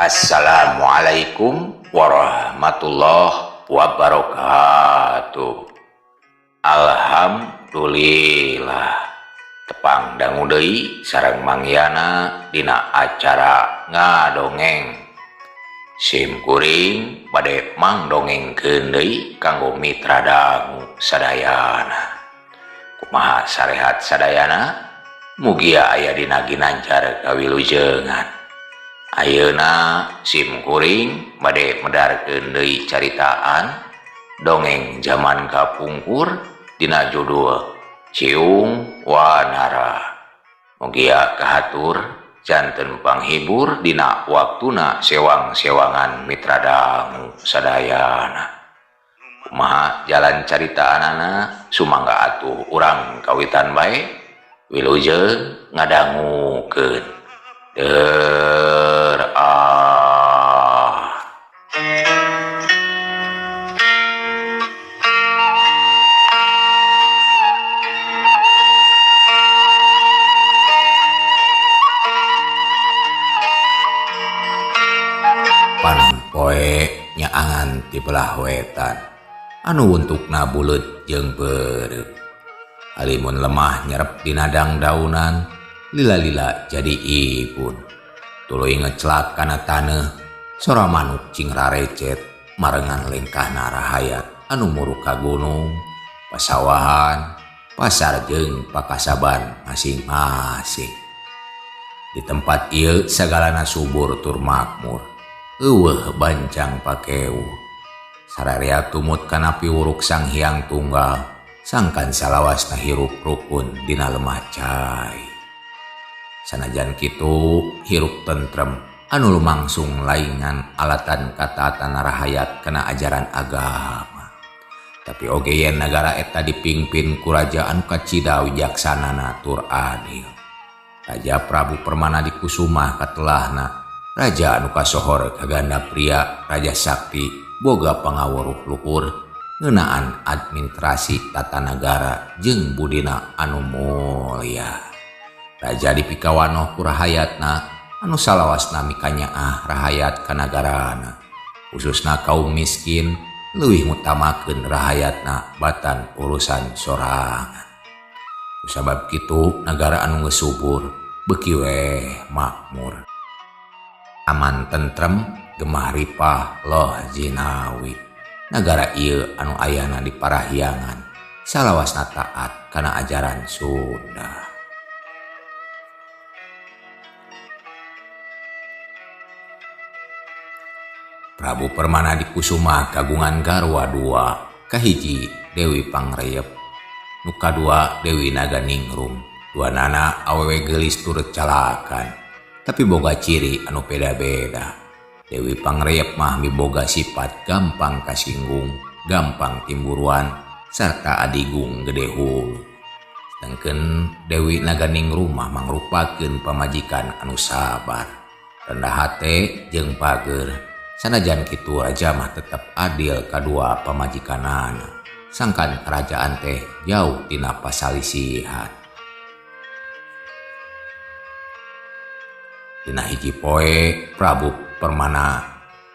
Assalamualaikum warahmatullahi wabarakatuh. Alhamdulillah tepang dangu deui sareng Mang Yana dina acara ngadongeng. Sim kuring bade mangdongengkeun deui kanggo mitra dangu sadayana. Kumaha sarehat sadayana? Mugia aya dina ginanjar kawilujengan. Ayeuna sim kuring bade medarkeun deui caritaan dongeng zaman kapungkur dina judul Ciung Wanara. Mugia kahatur janten panghibur dina waktuna sewang-sewangan mitra dangu sadayana. Kumaha jalan caritaanana sumangga atuh urang kawitan bae wilujeng ngadangukeun. Der ah. Panon poe nyaangan ti belah wetan anu untukna buleut jeung beureum. Halimun lemah nyerep dina dangdaunan, lila-lila jadi ibun. Tuluy ngecelak kana taneuh, sora manuk cing rarecet marengan lengkahna rahayat anu muruk ka gunung, pasawahan, pasar jeung pakasaban masing-masing. Di tempat ieu sagalana subur tur makmur, eueuh bancang pakewuh. Sararea tumut kana piwuruk Sang Hyang Tunggal, sangkan salawasna hirup rukun dina lemah cai. Sanajan kitu hirup tentrem anu lumangsung laingan alatan kataatan rahayat kana ajaran agama. Tapi oge yen nagara eta dipingpin ku raja anu kacida wijaksanana tur adil. Raja Prabu Permana Dikusumah katelahna, raja anu kasohor kaganda pria, raja sakti, boga pangaweruh luhur ngeunaan administrasi tata nagara jeung budina anu mulia. Raja dipikawanoh ku rahayatna anu salawasna mikanyaah rahayat kanagarana, khususna kaum miskin leuwih ngutamakeun rahayatna batan urusan sorangan. Kusabab kitu nagara anu geus subur beuki weh makmur, aman tentrem, gemah ripah loh jinawi. Nagara ieu anu ayana di Parahyangan salawasna taat kana ajaran Sunda. Prabu Permana Dikusumah kagungan garwa dua, kahiji Dewi Pangreyep, nu kadua Dewi Naganingrum. Dua nana awewe geulis tur calakan, tapi boga ciri anu beda-beda. Dewi Pangreyep mah miboga sifat gampang kasinggung, gampang timburuan, sarta adigung gede hulu. Sedangkeun Dewi Naganingrum mah mangrupakeun pamajikan anu sabar, rendah hate jeung pager. Sanajan kitu raja mah tetep adil kadua pamajikanana, sangkan kerajaan teh jauh tina pasalisihan. Dina hiji poe Prabu Permana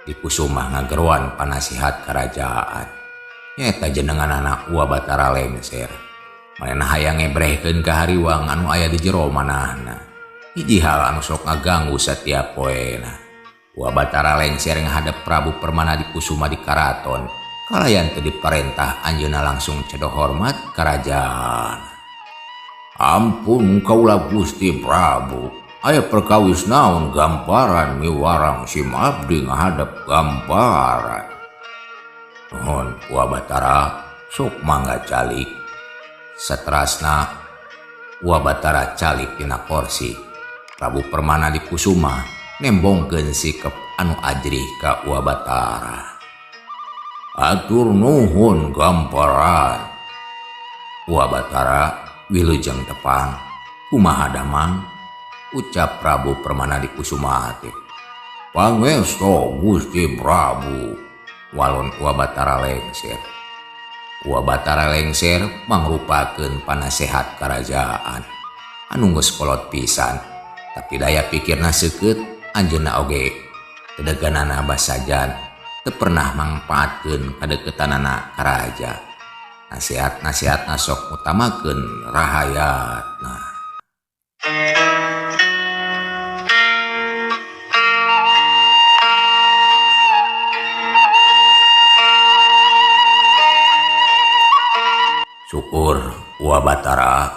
Dikusumah ngageroan panasihat kerajaan. Nyaeta jenenganana Wa Batara Lengser. Manehna hayang ngebrehkeun ka hariwang anu aya di jero manahna. Hiji hal anu sok ngaganggu satiap poena. Wa Batara Lengser ngadep Prabu Permana Dikusuma di karaton. Kalayan teu diparentah anjeunna langsung cedo hormat karajaan. Ampun kaula Gusti Prabu, aya perkawis naon gamparan miwarang sim abdi ngadep gamparan. Nuhun Wa Batara, sok mangga calik. Saterasna Wa Batara calik dina korsi. Prabu Permana Dikusuma nembongkeun sikep anu ajrih ka Wa Batara. Atur nuhun gamparan. Wa Batara wilujeng tepang. Kumaha damang? Ucap Prabu Permana Dikusuma teh. Pangesto Gusti Prabu. Walon Wa Batara Lengser. Wa Batara Lengser mangrupakeun panasehat karajaan anu geus kolot pisan, tapi daya pikirna seukeut. Anjeunna oge Dedeganana Basajan teu pernah mangpaatkeun kadeukeutanana ka raja. Nasihat-nasihatna sok ngutamakeun rahayatna. Syukur Wa Batara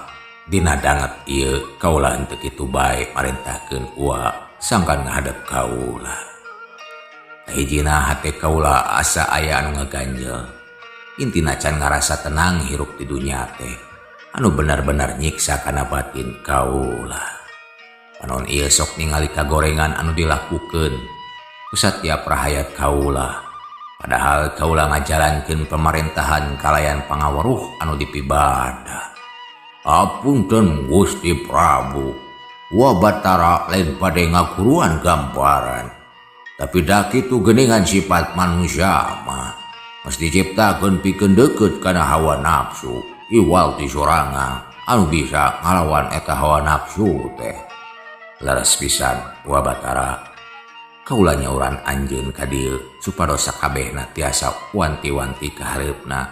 dina danget ieu kaula henteu kitu bae marentahkeun Wa sangkan ngadep kaula. Hijina hate kaula asa aya anu ngaganjel. Intina can ngarasa tenang hirup di dunya teh anu benar-benar nyiksa kana batin kaula. Panon ieu sok ningali kagorengan anu dilakukeun ku satiap rahayat kaula. Padahal kaula ngajalankeun pamarentahan kalayan pangaweruh anu dipibada. Apunten Gusti Prabu, Wa Batara lain bade ngaguruan gambaran. Tapi da kitu geuningan sifat manusia mah mesti diciptakeun pikeun deukeut kana hawa nafsu, iwal ti sorangan anu bisa ngalawan eta hawa nafsu teh. Leres pisan Wa Batara. Kaula nyauran anjeun ka dieu supados sakabehna tiasa wanti-wanti ka hareupna.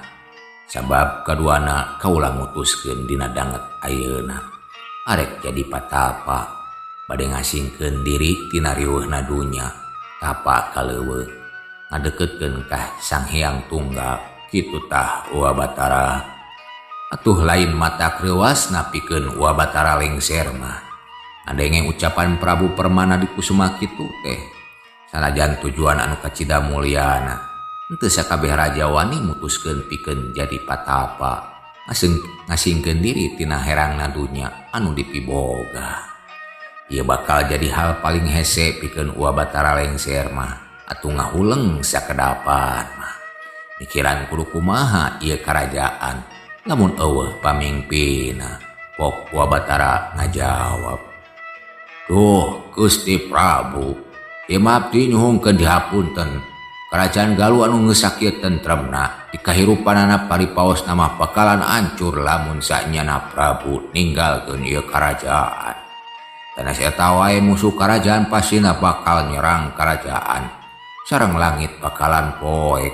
Sabab kaduana kaula mutuskeun dina danget ayeuna. Arek jadi patapa bade ngasingkeun diri tina riweuhna dunya tapa kaleuweung ngadeukeutkeun ka Sang Hyang Tunggal kitu tah Wa Batara. Atuh lain mata kreuasna pikeun Wa Batara lengser mah. Ngadenge ucapan Prabu Permana Dikusuma kitu teh. Sanajan tujuan anu kacida mulyana henteu sakabeh raja wani mutuskeun pikeun jadi patapa ngasingkeun diri tina herangna dunya anu dipiboga. Ieu bakal jadi hal paling hese pikeun Wa Batara lengser mah atuh ngahuleng sakedapan mah. Mikiran kudu kumaha ieu karajaan lamun eueuh pamingpinna. Pok Wa Batara ngajawab, "Duh Gusti Prabu, ieu mah abdi nyuhungkeun dihapunten. Kerajaan Galuh anu geus sakieu tentremna di kahirupanana paripaosna mah bakalan hancur lamun saenyana Prabu ninggalkeun ieu karajaan. Sanes eta wae musuh karajaan pastina bakal nyerang karajaan. Sareng langit bakalan poek,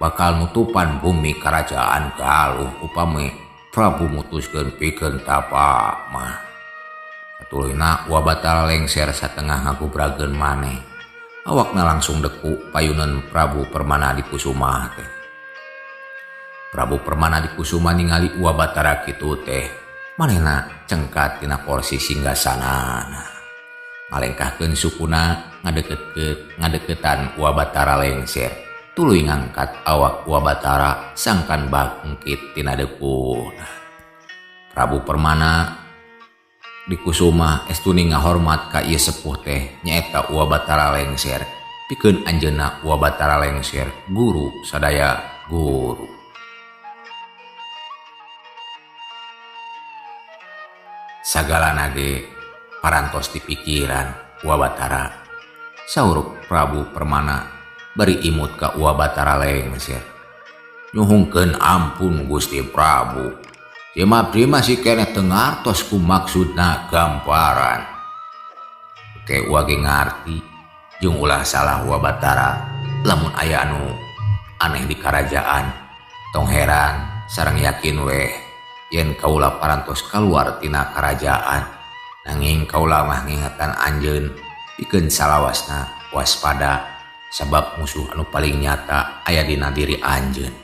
bakal nutupan bumi karajaan Galuh upami Prabu mutuskeun pikeun tapa mah." Satuluyna Wa Batara lengser satengah ngagubrageun maneh. Awakna langsung deku payunan Prabu Permana Dikusuma teh. Prabu Permana Dikusuma ningali Wa Batara kitu teh, manehna cengkat tina kursi singgasanana. Ngalengkahkeun sukuna ngadeuketan Wa Batara lengser. Tuluy ngangkat awak Wa Batara sangkan bangkit tina dekuna. Prabu Permana Dikusuma estuni ngahormat ka ieu sepuh teh nyaeta Wa Batara lengser. Pikeun anjeunna Wa Batara lengser guru sadaya guru. Sagalana ge parantos dipikiran Wa Batara. Saur Prabu Permana bari imut ka Wa Batara lengser. "Nyuhungkeun ampun Gusti Prabu. Ieu mah abdi masih keneh teu ngartos ku maksudna gamparan." Oke, Wa ge ngarti jeung ulah salah Wa Batara lamun aya anu aneh di karajaan. Tong heran sareng yakin weh yen kaula parantos kaluar tina karajaan. Nanging kaula mah ngingetan anjeun pikeun salawasna waspada sabab musuh anu paling nyata aya dina diri anjeun.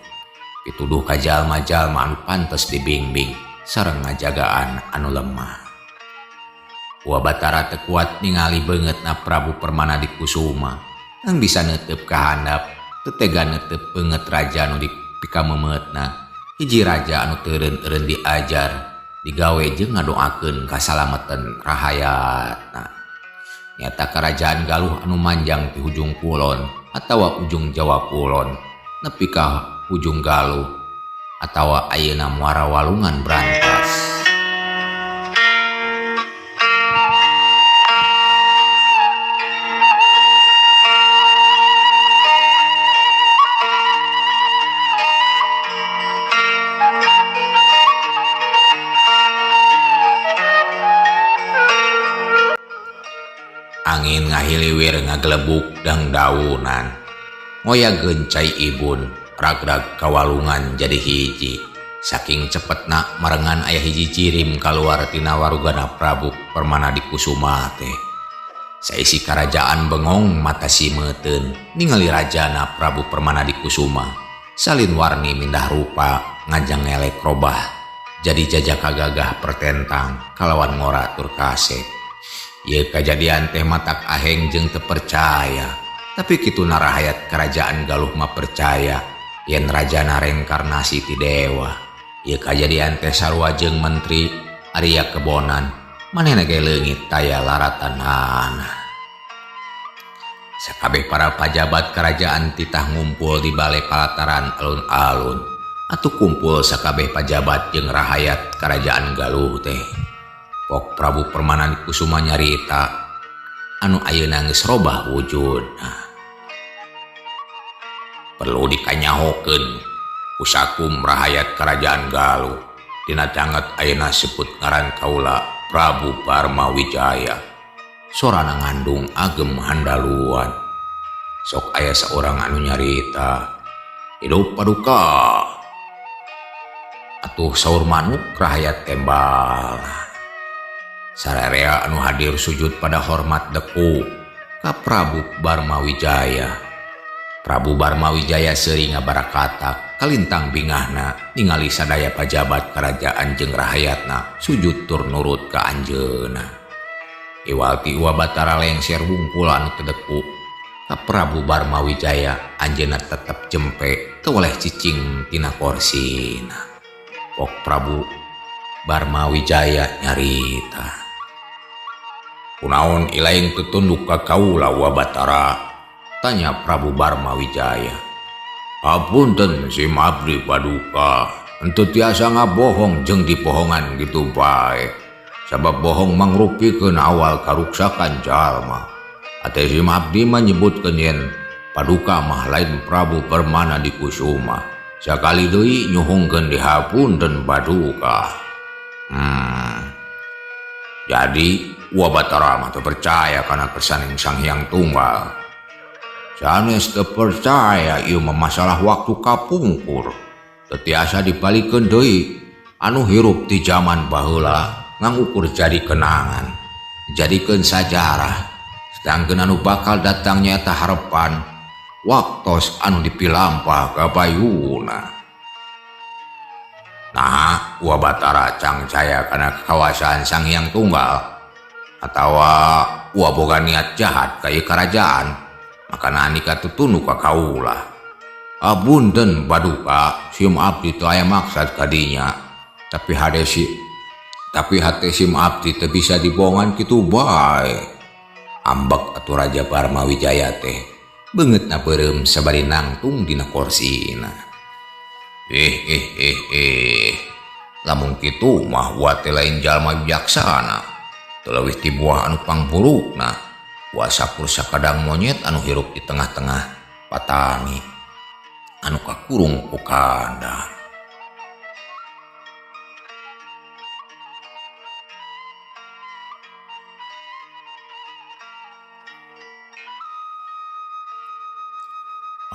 Pituduh ka jalma-jalma anu pantes dibimbing sareng ngajagaan anu lemah. Wa Batara teu kuat ningali beungeutna Prabu Permana Dikusuma nang bisa neuteup ka handap, teu tega neuteup beungeut raja anu dipikamemeutna. Hiji raja anu teu eureun-eureun diajar, digawe jeung ngadoakeun kasalametan rahayatna. Nyata karajaan Galuh anu manjang ti hujung kulon atawa ujung Jawa Kulon nepi ka hujung Galuh atawa ayeuna Muara Walungan Brantas. Angin ngahiliwir ngagelebuk dangdaunan. Ngoyageun cai ibun, ragrag kawalungan jadi hiji. Saking cepetna marengan aya hiji jirim kaluar tina warugana Prabu Permana Dikusuma teh. Saisi karajaan bengong mata simeuteun ningali rajana Prabu Permana Dikusuma. Salin warni mindah rupa ngajang ngelek robah jadi jajaka gagah pertentang kalawan ngora tur kasep. Ieu kajadian teh matak aheng jeung teu percaya. Tapi kitu narahayat kerajaan Galuh mah percaya yen rajana reinkarnasi ti dewa. Ieu kajadian teh sarua jeung menteri Arya Kebonan manehna ge leungit taya laratanana. Sakabeh para pajabat kerajaan titah ngumpul di balai palataran alun-alun. Atuh kumpul sakabeh pajabat jeung rahayat kerajaan Galuh teh. Pok Prabu Permana Dikusuma nyarita anu ayeuna geus robah wujudna. Perlu dikanyahokeun usakum rahayat kerajaan Galuh. Dina danget ayeuna sebut ngaran kaula Prabu Barma Wijaya. Sorana ngandung agem handaluan. Sok aya saurang anu nyarita, hidup paduka. Atuh saur manuk rahayat tembal. Sararea anu hadir sujud pada hormat deku ka Prabu Barma Wijaya. Prabu Barma Wijaya seuri ngabarakatak kalintang bingahna ningali sadaya pajabat kerajaan jeung rahayatna sujud tur nurut ka anjeunna. Iwal ti Uwa Batara lengser wungkul anu teu deku ka Prabu Barma Wijaya, anjeunna tetep jempe teu weleh cicing tina korsina. Pok Prabu Barma Wijaya nyarita, kunaon ilaing teu tunduk ka kaula Uwa Batara? Tanya Prabu Barma Wijaya. Apunten sim abdi paduka, henteu tiasa ngabohong jeung dibohongan kitu bae. Sabab bohong mangrupikeun awal karuksakan jalma. Ate sim abdi mah nyebutkeun yen paduka mah lain Prabu Permana Dikusuma. Sakali deui nyuhungkeun dihapunten paduka. Jadi Uwa Batara mah teu percaya kana kersaning Sang Hyang Tunggal. Sanes teu percaya ieu mah masalah waktu kapungkur. Teu tiasa dibalikeun deui. Anu hirup di zaman baheula ngangukur jadi kenangan, jadikeun sajarah. Sedangkeun anu bakal datang nyaeta harepan waktos anu dipilampah ka payuna. Nah, Uwa Batara cangcaya kana kawasaan Sang Hyang Tunggal atawa Uwa boga niat jahat ka ieu karajaan, makana andika teu tunduk ka kaula. Apunten paduka, sim abdi teu aya maksad ka dinya, tapi hate sim abdi teu bisa dibohongan kitu bae. Ambek atuh Raja Barma Wijaya teh beungeutna beureum sabari nangtung dina korsina. Lamun kitu mah Uwa teh lain jalma wijaksana, teu leuwih ti buah anu pangburukna. Uwa sakur sakadang monyet anu hirup di tengah-tengah patani anu kakurung ku kandang.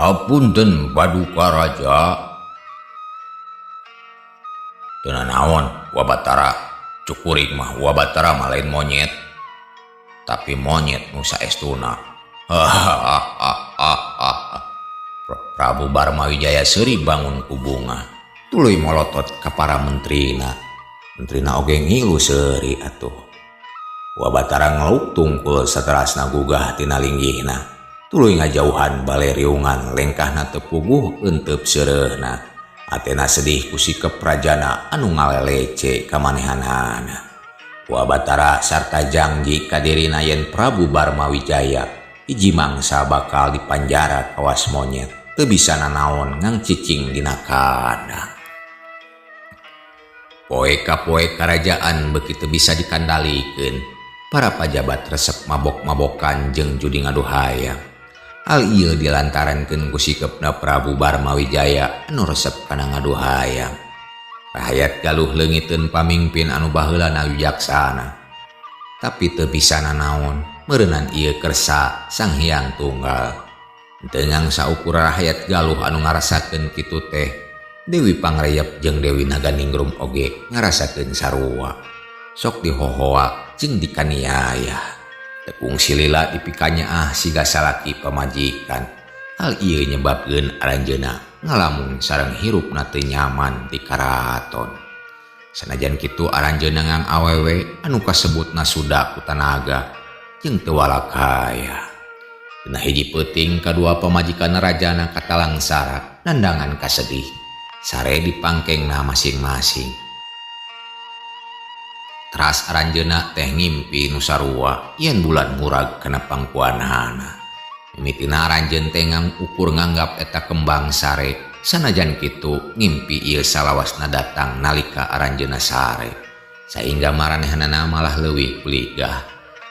Apunten paduka raja. Teu nanaon Uwa Batara, cukuring mah Uwa Batara mah lain monyet, tapi monyet nu saestuna. Prabu Barma Wijaya seuri bangun ku bunga, tuluy molotot ka para menterina. Menterina oge ngilu seuri atuh. Uwa Batara ngeluk tungkul saterasna gugah tina linggihna, tuluy ngajauhan bale riungan lengkahna teu puguh euteup seureuhna. Atena sedih ku sikep rajana anu ngalelece ka manehanana. Uwa Batara sarta janji ka dirina yen Prabu Barma Wijaya hiji mangsa bakal dipanjara kawas monyet teu bisa nanaon ngang cicing dina kandang. Poe ka poe karajaan beuki teu bisa dikandalikeun. Para pajabat resep mabok-mabokan jeung judi ngadu hayang. Hal ieu dilantarankeun ku sikepna Prabu Barma Wijaya anu resep kana ngadu hayang. Rahayat Galuh leungiteun pamingpin anu baheulana wijaksana. Tapi teu bisa nanaon Meureunan ieu kersa Sang Hyang Tunggal. Henteu ngan saukur rahayat Galuh anu ngarasakeun kitu teh, Dewi Pangreyep jeung Dewi Naganingrum oge ngarasakeun sarua. Sok dihohoa jeung dikaniaya. Teu kungsi lila dipikanyaah siga salaki pamajikan. Hal ieu nyebabkeun aranjeunna ngalamun sareng hirupna teu nyaman di karaton. Sanajan kitu aranjeunna ngang awewe anu kasebutna suda ku tanaga jeung teu walakaya. Dina hiji peuting kadua pamajikan rajana katalangsara nandangan kasedih. Sare di pangkengna masing-masing. Teras aranjeunna teh ngimpi nu sarua yen bulan murag kana pangkuanana. Mimitina aranjeun teh ukur nganggap eta kembang sare, sanajan kitu ngimpi ieu salawasna datang nalika aranjeunna sare. Sahingga maranehanana malah leuwih kuligah.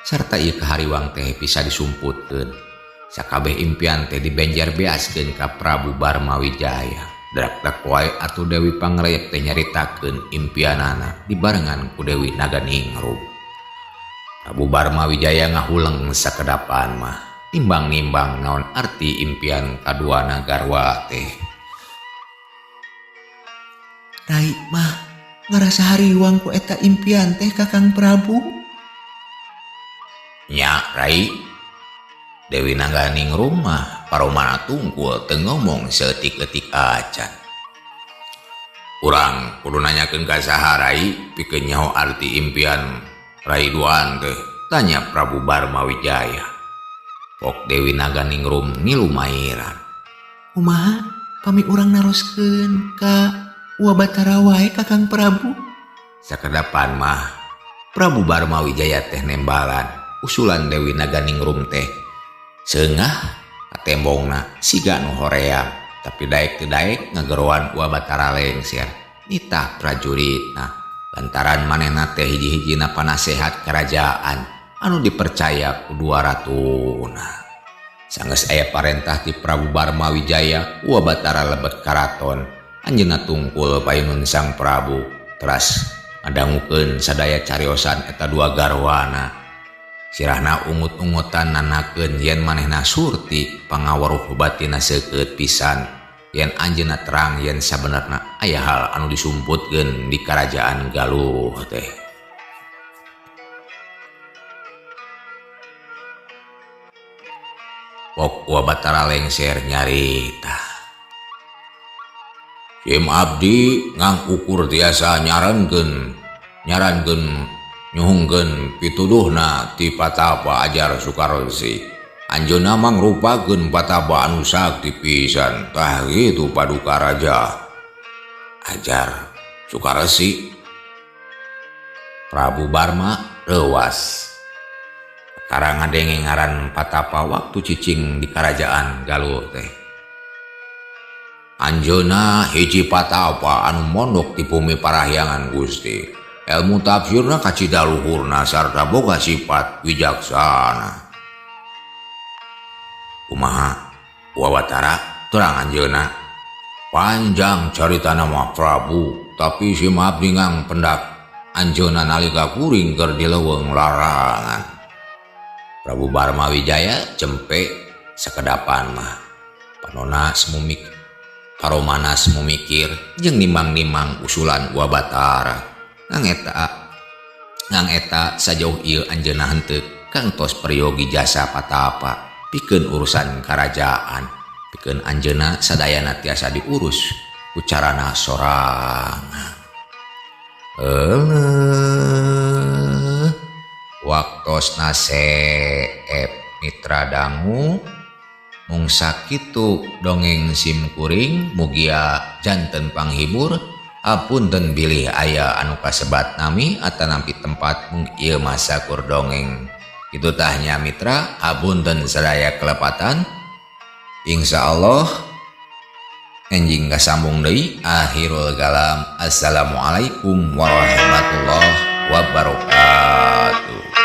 Sarta ieu kahariwang teh bisa disumputkeun. Sakabeh impian teh dibenjer beaskeun ka Prabu Barmawijaya. Drak-drak wae atuh Dewi Pangreyep teh nyaritakeun impianana dibarengan ku Dewi Naganingrum. Prabu Barmawijaya ngahuleng sakedapan mah, nimbang-nimbang naon arti impian kaduana garwa teh. Rai mah ngarasa hariwang ku eta impian teh Kakang Prabu. Nya Rai, Dewi Naganingrum mah paromana tungkul teu ngomong saeutik-eutik acan. Urang kudu nanyakeun ka saha Rai pikeun nyaho arti impian Rai duaan teh, tanya Prabu Barmawijaya. Pok Dewi Naganingrum ngilu mairan. Kumaha pami urang naroskeun ka Wa Batara wae Kakang Prabu? Sakedapan mah Prabu Barmawijaya teh nembalan usulan Dewi Naganingrum teh. Seungah katembongna siga nu hoream, tapi daek teu daek ngageroan Wa Batara lengser nitah prajuritna lantaran manehna teh hiji-hijina panasehat kerajaan anu dipercaya ku dua ratuna. Sanggeus aya parentah ti Prabu Barmawijaya, Wa Batara lebet karaton. Anjeunna tungkul payunun Sang Prabu, teras ngadangukeun sadaya cariosan eta dua garwana. Sirahna ungut-ungutan nanakeun yen manehna surti pangaweruh batinna seukeut pisan yen anjeunna terang yen sabenerna aya hal anu disumputkeun di karajaan Galuh teh. Pok Wa Batara lengser nyarita. Sim abdi ngang ukur tiasa nyarankeun nyuhungkeun pituduhna ti patapa ajar Sukaresi. Anjeunna mangrupakeun patapa anu sakti pisan, tah kitu paduka raja. Ajar Sukaresi. Prabu Barma reuwas. Kakara ngadenge ngaran patapa waktu cicing di karajaan Galuh teh. Anjeunna hiji patapa anu mondok di bumi Parahyangan Gusti. Ilmu tafsirna kacida luhurna sarta boga sifat wijaksana. Kumaha Wa Batara terang anjeunna. Panjang caritana mah Prabu, tapi si abdi ngang pendak anjeunna nalika kuring keur di leuweung larangan. Prabu Barmawijaya cempe sakedapan mah. Panona semumik, paromana semumikir jeung nimang-nimang usulan Wa Batara. Ngang eta sajauh ieu anjeunna henteu kangtos peryogi jasa patapa pikeun urusan karajaan, pikeun anjeunna sadayana tiasa diurus ku carana sorangan. Waktosna seep mitra dangu mung sakitu dongeng simkuring mugia janten panghibur. Apunten bilih aya anu kasebat nami atanampi tempat mung ieu masa kur dongeng. Kitu tah nya mitra, apunten sadaya kelepatan. Insyaallah enjing kasambung deui. Akhirul kalam. Assalamualaikum warahmatullahi wabarakatuh.